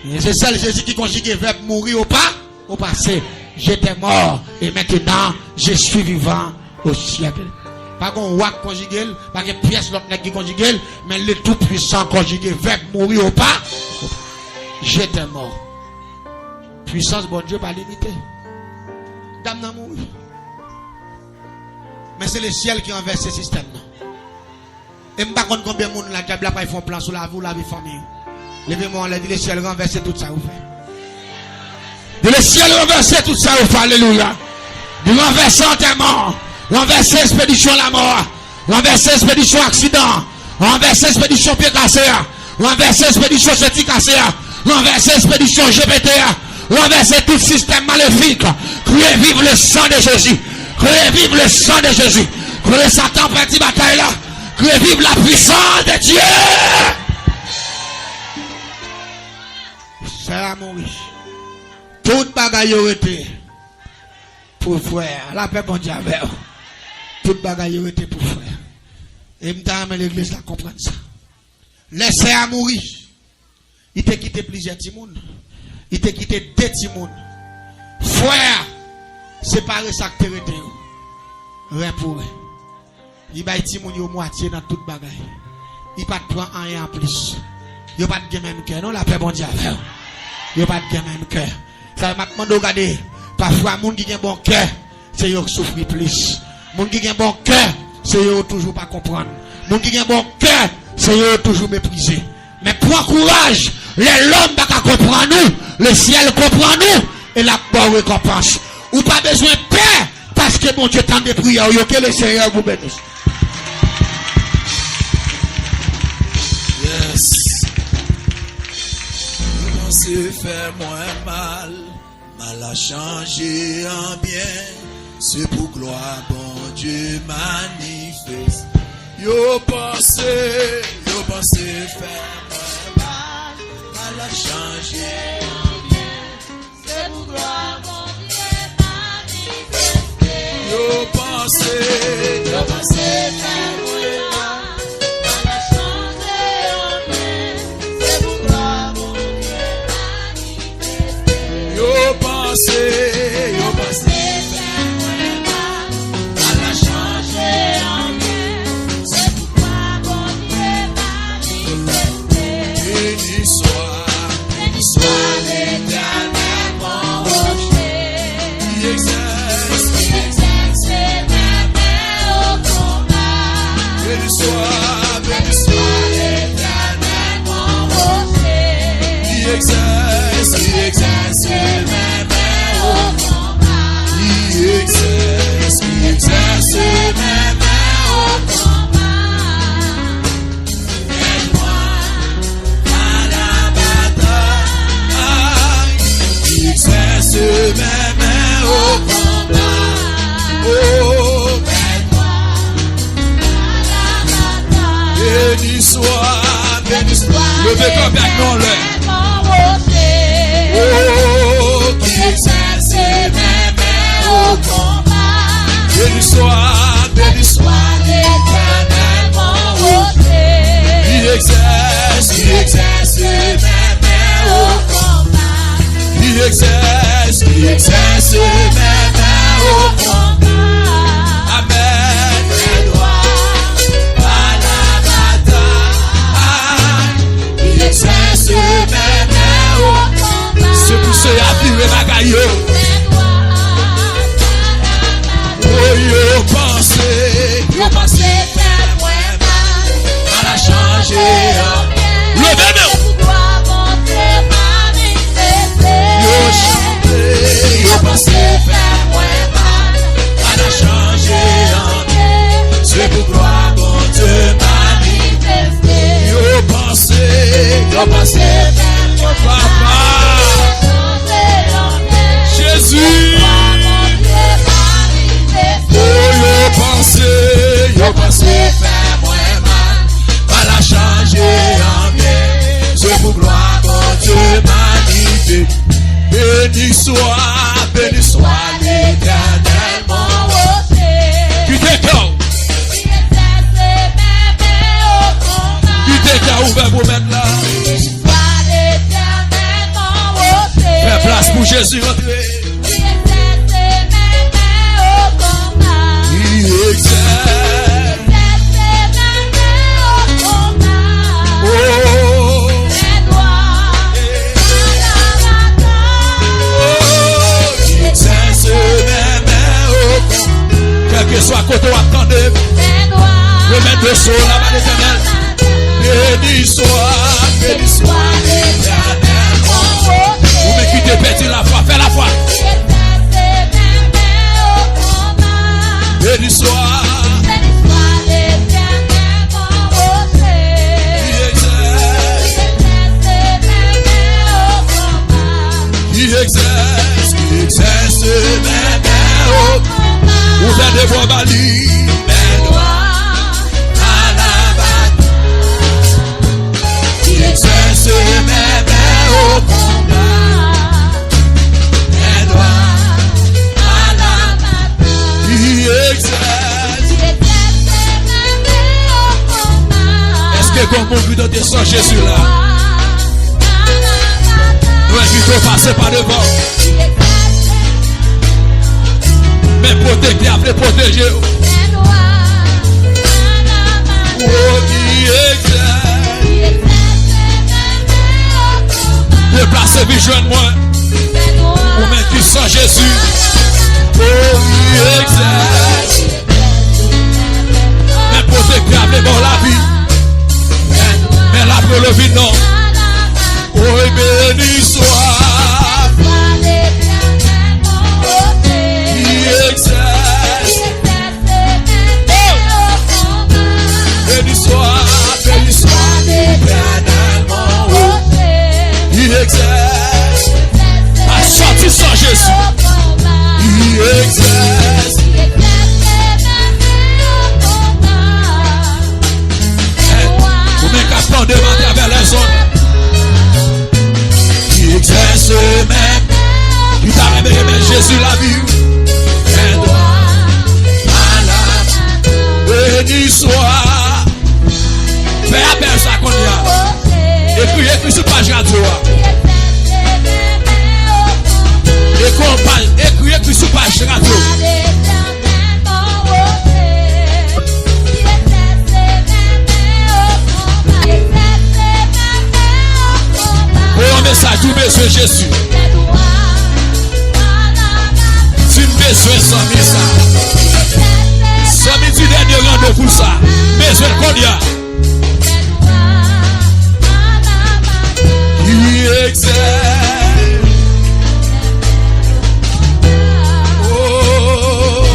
E se sèl Jezi ki konjige vèb mouri o pa, o pase. "J'étais mort, et maintenant je suis vivant au siècle." Pa gen yon wa k konjige l, pa gen pyès lòt nèg ki konjige l, men le Tout Puissant konjige vèb mouri o pa, o pa. "J'étais mort." Pwisans Bondye pa limite. Dam nan mouri. Men se lesyèl ki ranvèse sistèm nan. E m pa konn konbyen moun la, dyab la pral fè yon plan sou lavi w, lavi fanmi w. Leve men w anlè, di, "Lesyèl, ranvèse tout sa yo fè." Di, "Lesyèl, ranvèse tout sa yo fè." Alelouya. Di, "Ranvèse antèman, ranvèse espedisyon lanmò, ranvèse espedisyon aksidan, ranvèse espedisyon pye kase a, ranvèse espedisyon senti kase a, ranvèse espedisyon je pete a, ranvèse tout sistèm malefik. Kriye, 'Vive le sang de Jésus.'" Kriye, "Vive le sang de Jésus.'" Kriye, "Satan pèdi batay la." Kriye, "Vive la puissance de Dieu." Sè a mouri. Tout bagay yo rete pou frè a. Lapè Bondye avè w. Tout bagay yo rete pou frè a. E m ta renmen legliz la konprann sa. Lè sè a mouri, li te kite plizyè timoun. Li te kite de timoun. Frè a separe sa k te rete yo. Ren pou ren. Li bay timoun yo mwatye nan tout bagay. Li pa t pran anyen anplis. Yo pa t gen menm kè, non, lapè Bondye avè w. Yo pa t gen menm kè. Sa fè m ap mande w gade, pafwa moun ki gen bon kè, se yo k soufri plis. Moun ki gen bon kè, se yo yo toujou pa konprann. Moun ki gen bon kè, se yo yo toujou meprize. Men pran kouraj, lè lòm pa ka konprann ou, lesyèl konprann ou, e l ap ba w rekonpans. Ou pa bezwen pè, paske Bondye tande priyè w yo. Que le Seigneur vous bénisse. Yes. Yo panse fè mwen mal, mal la chanje an byen. Se pou glwa Bondye manifeste. Yo panse, yo panse fè mwen mal, mal la chanje an byen. Se pou glwa Bondye manifeste. Yo panse, yo panse fè mwen mal, mal la chanje an byen. Se pou glwa Bondye manifeste. Yo panse, yo panse fè mwen mal, mal la chanje an byen. Se pou glwa Bondye manifeste. Beni swa, beni swa Letènèl, mon rocher. Ki egzèse, ki egzèse men men o konba. Beni swa, beni swa Letènèl, mon rocher. Ki egzèse, ki egzèse men men o konba. Ki egzèse, ki egzèse men men o konba. Fè glwa a la batay. Ki egzèse men men o konba. O, fè glwa a la batay. Beni swa, beni swa. Leve kanpe ak nou anlè. O, ki egzèse men men o konba. Beni swa, beni swa Letènèl, mon rocher. Ki egzèse, ki egzèse men men o konba. Ki egzèse, ki egzèse men men o konba. Amèn. Fè glwa a la batay. Ki egzèse men men o konba. Se pou Seyè a vire bagay yo. O, yo panse, yo panse fè mwen mal, mal la chanje an byen. Leve men w. Yo chante, yo panse fè mwen mal, mal la chanje an byen. Se pou glwa Bondye manifeste. Yo panse, yo panse fè mwen mal, papa. Beni swa, beni swa Letènèl, mon Rocher. Kite kè w. Qui exerce mes mains au combat. Kite kè w ouvè pou Mèt la. Beni swa Letènèl, mon Rocher. Fè plas pou Jezi rantre. Qui exerce mes mains au combat. Qui exerce. Qui exerce mes mains au combat. Oh. Mes doigts à la bataille. Oh, qui exerce mes mains au combat. Kèlkeswa kote w ap tande, remèt dosye w nan men Letènèl. Beni swa, beni swa Letènèl. Ou menm ki te pèdi lafwa, fè lafwa. Beni swa. Ki egzèse. Ki egzèse, ki egzèse, men, men, oh. Ouvè de bra ba li. Men dwa a la batay. Ki egzèse, men, men, o konba. Men dwa a la batay. Ki egzèse. Ki egzèse, men, men, o konba. Èske gon moun ki tande san Jezi la? Nou envite w pase pa devan. Men pwotektè a vle pwoteje w. O ki egzè. Deplase vin jwenn mwen. Ou menm ki san Jezi. O ki egzè. Men pwotektè a vle ba w lavi. Men l ap rele w vin non. Oy, beni swa. Ki egzèse. Beni swa, beni swa. Ki egzèse. Pa sòti san Jezi. Ki egzèse. Ou menm k ap tande m atravè lèzonn. Ki egzèse men. Ki ta renmen remèt Jezi lavi. Men dwa a la. Beni swa. Fè apèl sa kounye a. Ekri, ekri sou paj radyo a. Ekri, ekri sou paj radyo. Voye yon mesaj, ou bezwen Jezi. Si m bezwen zanmi sa. Zanmi di dènye randevou sa. Bezwen l kounye a. Ki egzèse. Oh.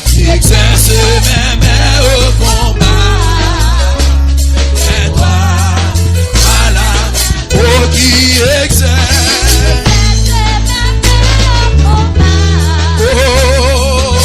Ki egzèse men, men o konba. Men dwa a la. O ki egzèse. Oh.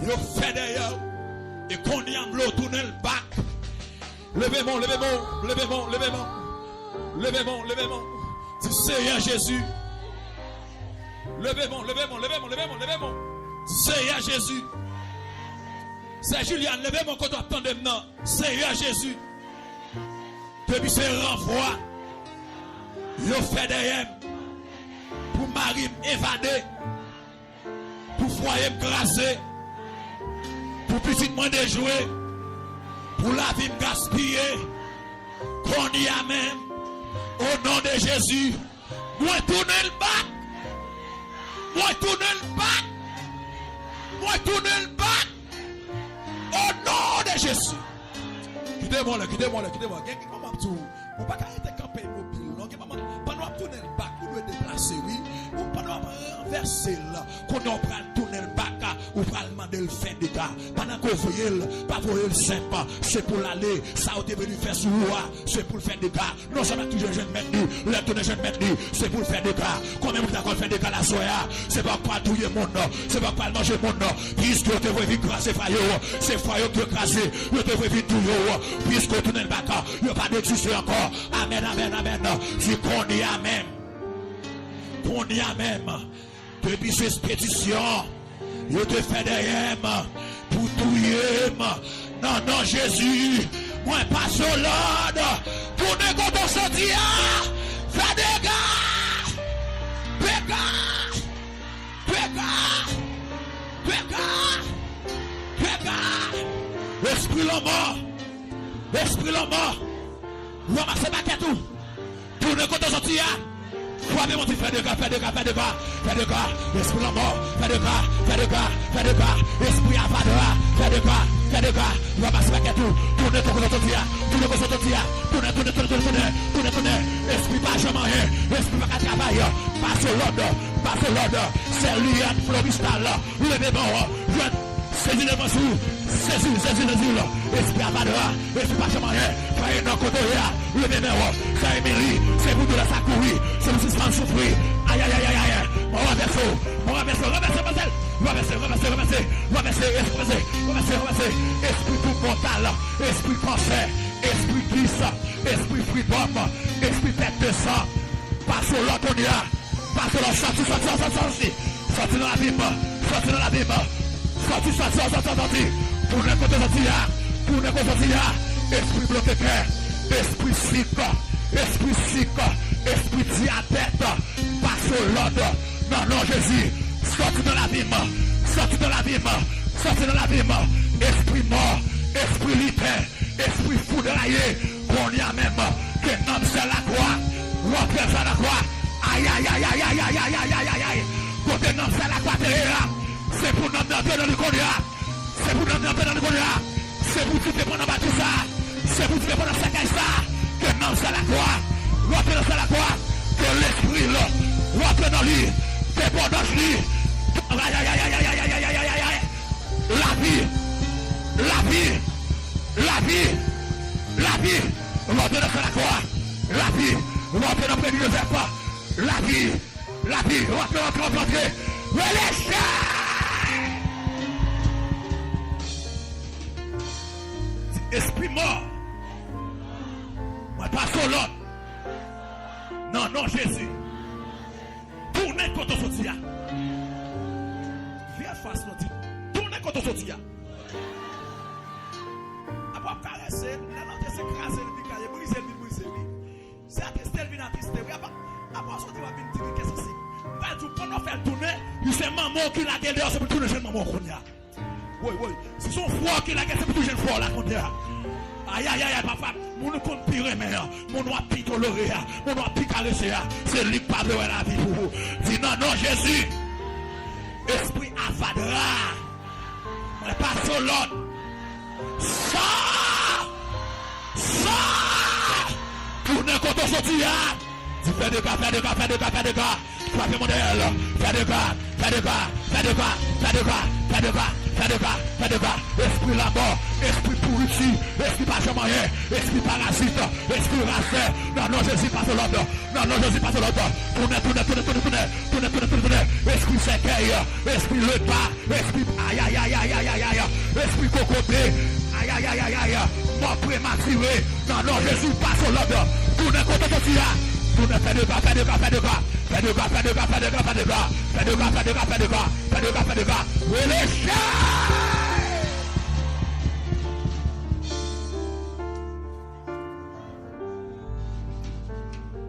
Yo fè dèyè w. E kounye a m vle w tounen l bak. Leve men w, leve men w, leve men w, leve men w. Leve men w, leve men w. Di, Seyè Jezi. Leve men w, leve men w, leve men w, leve men w, leve men w. Di, Seyè Jezi. Sè Julian, leve men w kote w ap tande m nan. Seyè Jezi. Depi se ranvwa yo fè dèyè m pou mari m evade, pou fwaye m kraze, pou pitit mwen dejwe, pou lavi m gaspiye, kounye a menm, o non de Jezi, mwen tounen l bak! Mwen tounen l bak! Mwen tounen l bak! O non de Jezi! Kite mwen la, kite mwen la, kite mwen. Gen ki kòman ap di w, ou pa ka rete kanpe imobil, non. Gen moman, pandan w ap tounen l bak, ou dwe deplase, wi. Ou pandan w ap ranvèse l, kounye a w pral tounen l bak, ou pral mande l fè dega. Pandan ke w voye l, pa voye l senp. Se pou l ale, sa yo te vini fè sou ou a, se pou l fè dega. Non sèlman tounen jwenn mèt li, lè l tounen jwenn mèt li, se pou l fè dega. Konbyen moun ki dakò l fè dega la aswè a? Se pa w k pral touye moun, se pa w k pral manje moun. Piske yo te vle vin kraze fwaye w, se fwaye w ki yo kraze, yo te vle vin touye w. Piske w tounen l bak, yo pa dwe egziste ankò. Amèn, amèn, amèn. Di, kounye a menm. Kounye a menm. Depi se petisyon yo te fè dèyè m pou touye m, nan non Jezi, mwen pase w lòd, tounen kote w soti a, fè dega! Dega! Dega! Dega! Dega! Espri lanmò! Espri lanmò! Ranmase pakèt ou! Tounen kote w soti a. Frape, mwen di, fè dega, fè dega, fè dega, fè dega. Espri lanmò, fè dega, fè dega, fè dega. Espri avadra, fè dega, fè dega. Ranmase pakèt ou. Tounen kote w soti a. Tounen kote w soti a. Tounen, tounen, tounen, tounen, tounen. Tounen, tounen. Espri pa janm anyen. Espri pa ka travay. Pase w lòd. Pase w lòd. Sè Liane Floristal. Leve men w, jwenn, sezi devan sou, sezi, sezi, sezi. Espri avadra, espri pa janm anyen, fè nan kote w ye a, leve men w, sè Emily, se pou doulè sa kouri, se pou sispann soufri. Ayayayayay, mwen ranvèse w, mwen ranvèse w, ranvèse, ranvèse, ranvèse, ranvèse, ranvèse, ranvèse, ranvèse, ranvèse, ranvèse, espri tout mòtal, espri kansè, espri kis, espri fribòm, espri pèt de san, pase w lòd kounye a. Pase la, sòti, sòti, sòti, sòti, sòti. Sòti nan lavi m. Sòti nan lavi m. Sòti, sòti, sòti, sòti, sòti. Tounen kote w soti a. Tounen kote w soti a. Espri bloke kè. Espri sik. Espri sik. Espri dyabèt. Pase w lòd. Nan non Jezi. Sòti nan lavi m. Sòti nan lavi m. Sòti nan lavi m. Espri mò. Espri lipen. Espri foudraye, kounye a menm, ke nanm sè lakwa, rantre nan sè lakwa. Ayayayayay! Kote nanm sè lakwa te ye a, se pou nanm nan antre nan li kounye a. Se pou nanm nan antre nan li kounye a. Se pou dife pran nan bati sa. Se pou dife pran nan sèkèy sa. Ke nanm sè lakwa, rantre nan sè lakwa. Ke lespri l, rantre nan li. Depandans li. Ayayayayay! Lavi! Lavi! Lavi! Lavi! Rantre nan sè lakwa! Lavi! Rantre nan premye Jozèf! Lavi! Lavi! Rantre, rantre, rantre, rantre! Release! Di, espri mò! Mwen pase w lòd! Nan non Jezi! Tounen kote w soti a. Vire fas nou, di, tounen kote w soti a. Apa w ap karese l, lè l antre se kraze l vin kraze, brize l vin brize, wi. Se atriste l vin atriste, wi. Apa, apa w soti w ap vin di li kè sansib. M pral di w, pandan w fè l tounen, li se manman w ki lage l deyò, se pou l tounen jwenn manman w kounye a. Woy, woy. Si se yon frè w ki lage, se pou tou jwenn frè w la kounye a. Ayayayay, papa. Moun ou konn pi renmen an, moun w ap pi tolere a, moun w ap pi karese a, se li k pa vle wè lavi pou ou. Di nan non Jezi. Espri avadra. Mwen pase w lòd. Sa! Sa! Tounen kote w soti a. Di fè dega, fè dega, fè dega, fè dega. Frape mwen dèyè l. Fè dega, fè dega, fè dega, fè dega, fè dega, fè dega, fè dega. Espri lanmò, espri pouriti, espri pa Manyen, espri parazit, espri rachè, nan non Jezi, pase lòd, nan non Jezi, pase lòd. Tounen, tounen, tounen, tounen, tounen, tounen, tounen, tounen, tounen. Espri sèkèy, espri lepa, espri, ayayayayayay, espri kokobe, ayayayayay, mò prematire, nan non Jezi, pase lòd. Tounen kote w soti a. Tounen, fè dega, fè dega, fè dega. Fè dega, fè dega, fè dega, fè dega. Fè dega, fè dega, fè dega. Fè dega, fè dega. Rele chay!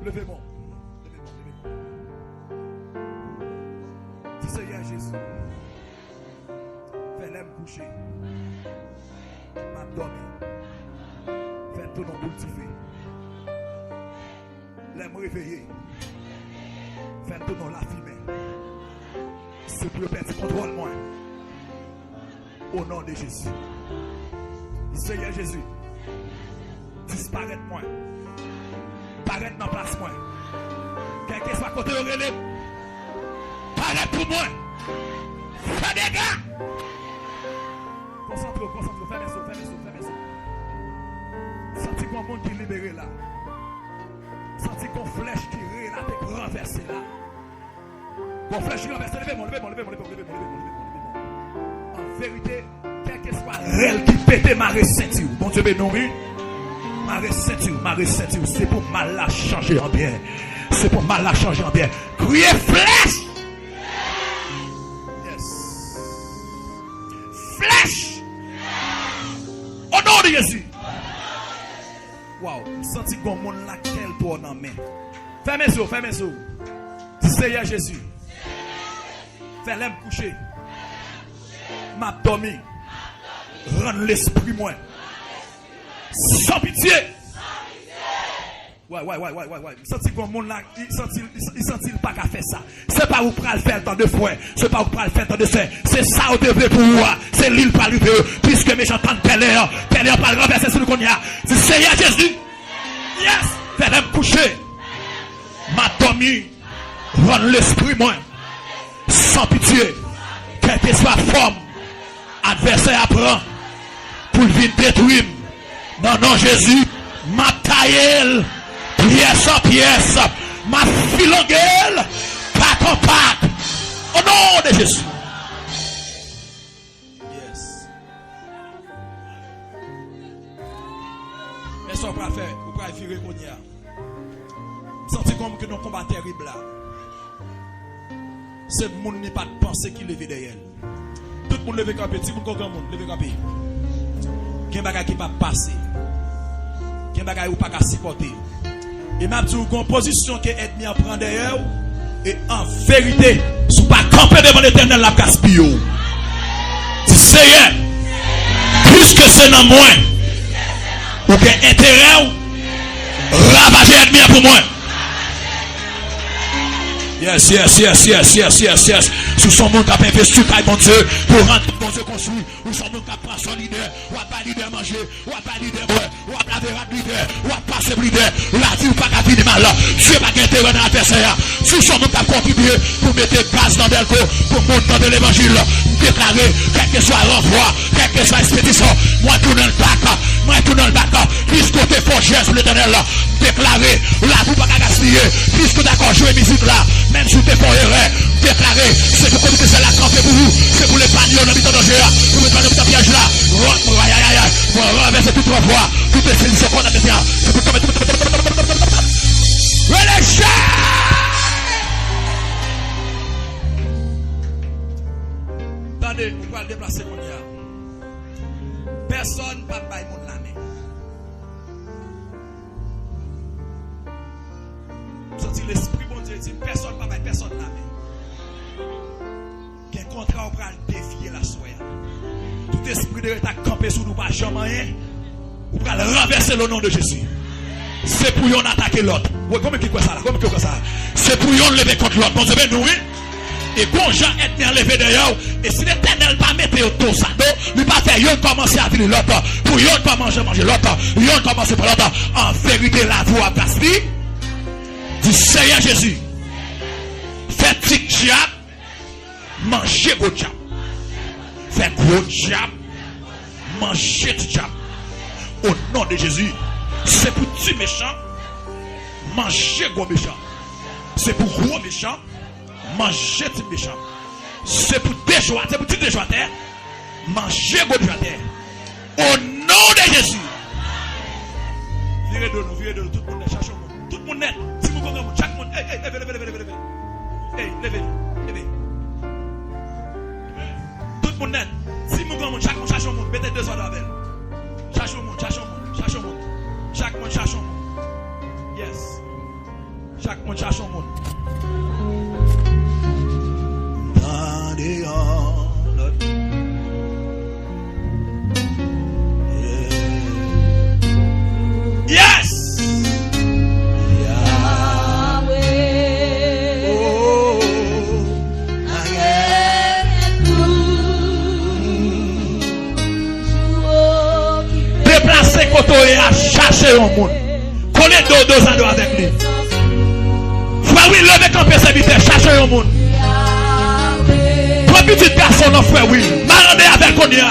Leve men w. Leve men w, leve men w. Di, Seyè Jezi, fè lè m kouche, m ap dòmi, fè m tounen yon boul dife. Lè m reveye, fè m tounen yon lafimen. Se pou yo pèdi kontwòl mwen. O non de Jezi. Seyè Jezi, disparèt mwen. Parèt nan plas mwen. Kèlkeswa kote yo rele m, parèt pou mwen. Fè dega. Konsantre w, konsantre w. Fèmen zo, fèmen zo, fèmen zo. Santi gon moun ki libere la. Santi gon flèch ki relate, ki ranvèse la. Gon flèch ki ranvèse, leve men w, leve men w, leve men w. An verite, kèlkeswa rèl ki pete, mare senti w. Bondye beni w, wi. Mare senti w, mare senti w. Se pou mal la chanje an byen. Se pou mal la chanje an byen. Kriye flèch! Yes. Flèch! O non de Jezi! Waw, m santi gon moun la kè l twò nan men. Fèmen zo, fèmen zo. Di, Seyè Jezi, fè lè m kouche, m ap dòmi, rann lespri mwen san pitye. Way, way, way, way, way, way. M santi gon moun la, li santi, li, li santi l pa ka fè sa. Se pa ou k pral fè l, tande frè. Se pa ou k pral fè l, tande sè. Se sa w te vle pou ou a. Se li l pral rive. Piske mechan tann pèlen an, pèlen an pral ranvèse sou li kounye a. Di, Seyè Jezi, yes, fè lè m kouche, m ap dòmi, rann lespri mwen san pitye, kèlkeswa fòm advèsè a pran pou l vin detwi m. Nan non Jezi, m ap taye l pyès an pyès. M ap filonge l pak an pak. O non de Jezi. Yes. Men sa w pral fè, ou pral vire kounye a. M santi kòm ke nan konba tèrib la, se moun li pa t panse ki leve dèyè l. Tout moun leve kanpe, timoun kon granmoun, leve kanpe. Gen bagay ki p ap pase. Gen bagay ou pa ka sipòte. E m ap di w, gon pozisyon ke ènmi an pran dèyè w, e an verite, si w pa kanpe devan Letènèl, l ap gaspiye w. Di, Seyè, piske se nan mwen ou gen enterè w, ravaje ènmi an pou mwen. Yes, yes, yes, yes, yes, yes, yes. Si w se yon moun k ap envesti kay Bondye pou rann Bondye konstwi, ou se yon moun k ap pran swen lidè, w ap bay lidè manje, w ap bay lidè bwè, w ap lave rad lidè, w ap pase lidè. Lavi w pa ka fini mal. Dye pa gen enterè nan advèsè a. Si w se yon moun k ap kontribye pou mete gaz nan dèlko, pou moun tande levanjil, m deklare, kèlkeswa ranvwa, kèlkeswa espedisyon, mwen tounen l bak, mwen tounen l bak. Piske w te fè yon jès pou Letènèl, m deklare, lavi w pa ka gaspiye. Piske w dakò jwe mizik la, menm si w te fè yon erè, m deklare, se pou Komite Syèl la kanpe pou ou. Se pou l epaye w nan mitan danje a, pou l epaye w nan mitan pyèj la. Mwen, mwen, ayayayay, mwen ranvèse tout ranvwa, tout espedisyon kòndanasyon. Se pou kanpe, tout, tout, tout, tout, tout, tout, tout. Rele chay! Tande, ou pral deplase kounye a. Pèsonn p ap bay moun lamen. M santi Lespri Bondye di m, pèsonn pa bay pèsonn lamen. Gen kontra w pral defye l aswè a. Tout espri de reta k kanpe sou nou pa janm anyen, ou pral ranvèse l o non de Jezi. Se pou yonn atake lòt. Wi, konbyen ki kwè sa la? Konbyen ki kwè sa la? Se pou yonn leve kont lòt. Bondye beni w, wi. E gon jan ènmi an leve dèyè w, e si Letènèl pa mete yo do sa do, li pa fè yonn kòmanse avili lòt, pou yonn pa manje manje lòt, yonn kòmanse pran lòt, an verite, lavi w ap gaspiye. Di, Seyè Jezi, fè ti dyab manje gwo dyab. Fè gwo dyab manje ti dyab. O non de Jezi, se pou ti mechan manje gwo mechan. Se pou gwo mechan manje ti mechan. Se pou dejwa, se pou ti dejwatè manje gwo dejwatè. O non de Jezi. Vire do nou, vire do nou, tout moun nèt, chache yon moun. Tout moun nèt, timoun kon granmoun, chak moun. Ey, ey, leve, leve, leve, leve, leve. Ey, leve, leve. Tout moun nèt. Timoun granmoun, chak moun chache yon moun. Mete de zòd avè l. Chache yon moun, chache yon moun, chache yon moun. Chak moun chache yon moun. Yes. Chak moun chache yon moun. Tande yon lòt. Yes! Yahweh, oh, I am deplase kote w ye a, chache yon moun. Kole do, dozado avèk li. Frè Will, leve kanpe, sèvitè, chache yon moun. Pran pitit gason nan, frè Will. Marande avè l kounye a.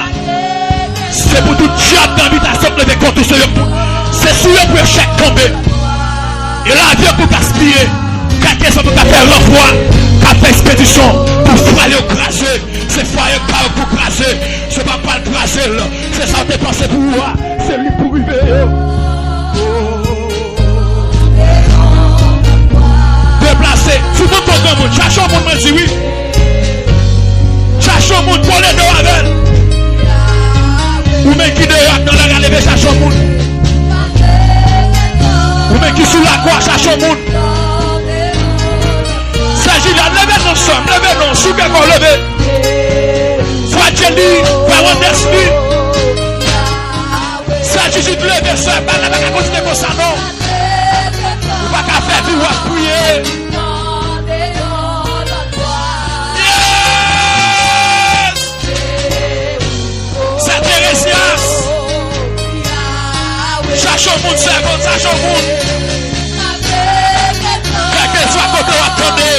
Se pou tout dyab nan abitasyon k leve kont ou, se yo pou, se sou yo pou echèk tonbe. E lavi yo pou gaspiye. Kèlkeswa pou ka fè ranvwa, ka fè ekspedisyon pou fwaye yo kraze. Se fwaye pa yo pou kraze. Se pa pa l kraze l. Se sa w te panse pou ou a. Se li pou rive yo. Deplase. Timoun kon granmoun. Chache yon moun, mwen di wi. Chache yon moun, kole do avè l. Ou menm ki deyò ak nan lari a, leve chache yon moun. Ou menm ki sou lakò a, chache yon moun. Sè Jilyan, leve non, sè m, leve non, sou kè kò, leve. Frè Jelly, frè Wandesly. Sè Jijit, leve, sè, bagay la pa ka kontinye konsa, non. Ou pa ka fè vi w ap priye. Yes! Sè Teresias, chache yon moun, sèvant, chache yon moun. Kèlkeswa kote w ap tande m,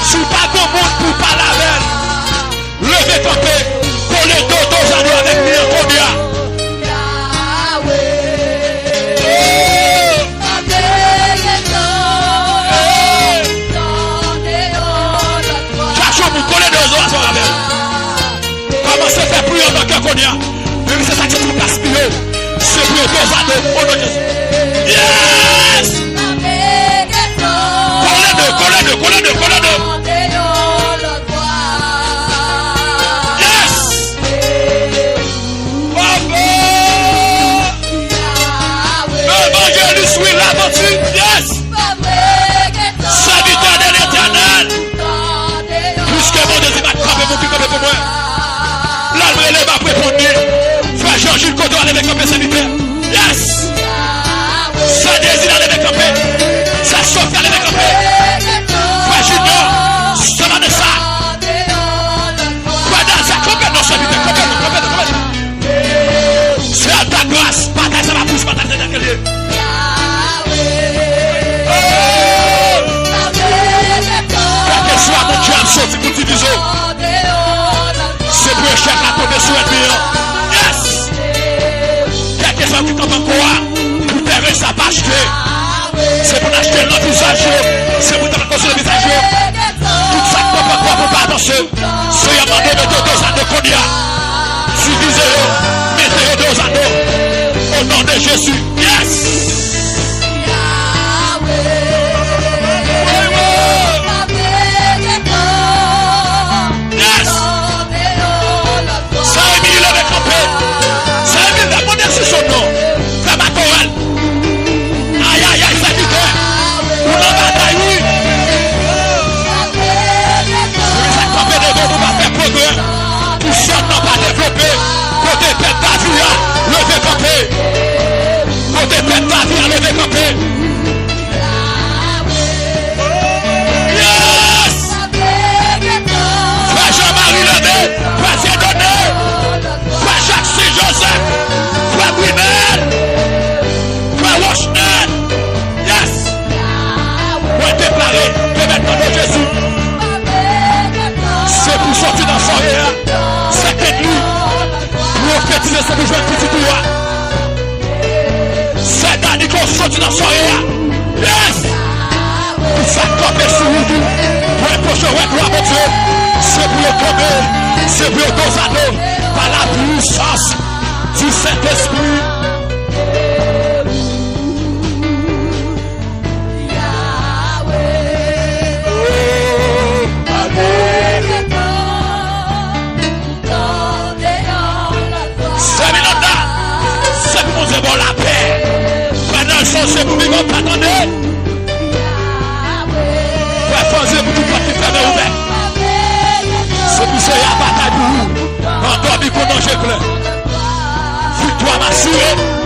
si w pa gen moun pou w pale avè l, leve kanpe, kole do, dozado avèk li an kounye a. Oh! Chache yon moun, kole do, dozado avè l. Kòmanse fè priyè nan kè kounye a. Menm si se sa ki pou gaspiye w, se priyè dozado, o non de Jezi. Yes! Kole do, kole do, kole do, kole do. Yes! Papa! Evanjelis Will Lamanti, yes! Sèvitè de Letènèl, piske Bondye di m ap kanpe, pou ki kanpe pou mwen. Lè l rele m ap reponn li. Frè Jean Jules, kote w a, leve kanpe, sèvitè. Yes! Sè Dezi la, leve kanpe. Sè Sofia, leve kanpe. Frè Junior, sè Vanessa. Frè Dazè, kanpe non, sèvitè, kanpe non, kanpe non, kanpe non. Sè Altagras, batay sa pa pou, batay sa nan kèl ye. Oh! Kèlkeswa moun ki ap soti pou divize w, se pou echèk la tonbe sou ènmi an. Yes! Kèlkeswa ki kanpe ankò a, pou tèren sa pa achte. Se pou n achte nan vizaj yo. Se pou n konstwi nan vizaj yo. Tout sa k pran pran pran pou pa avanse. Seyè mande mete yo dozado kounye a. Divize yo. Mete yo dozado. O non de Jezi. Yes! Yes! Sa Emili leve kanpe. Sa Emili leve kanpe sou son non. Fè makorèl. Ayayay, sèvitè. Ou nan batay, wi. Sa kanpe devan ou pa fè pwogrè. Pou sòt nan pa devlope. Kote tèt David la, leve kanpe. Bondye, se pou yo kanpe, se pou yo dozado pa la pwisans di Sentespri. Sèvi lòt la, se pou Bondye ba w lapè. Pandan l sonje pou vivan, pa tande. Fè fòze pou tout pòt ki fèmen ouvè. Se pou Seyè a batay pou ou. Nan dòmi kon nan je klè. Viktwa m asire.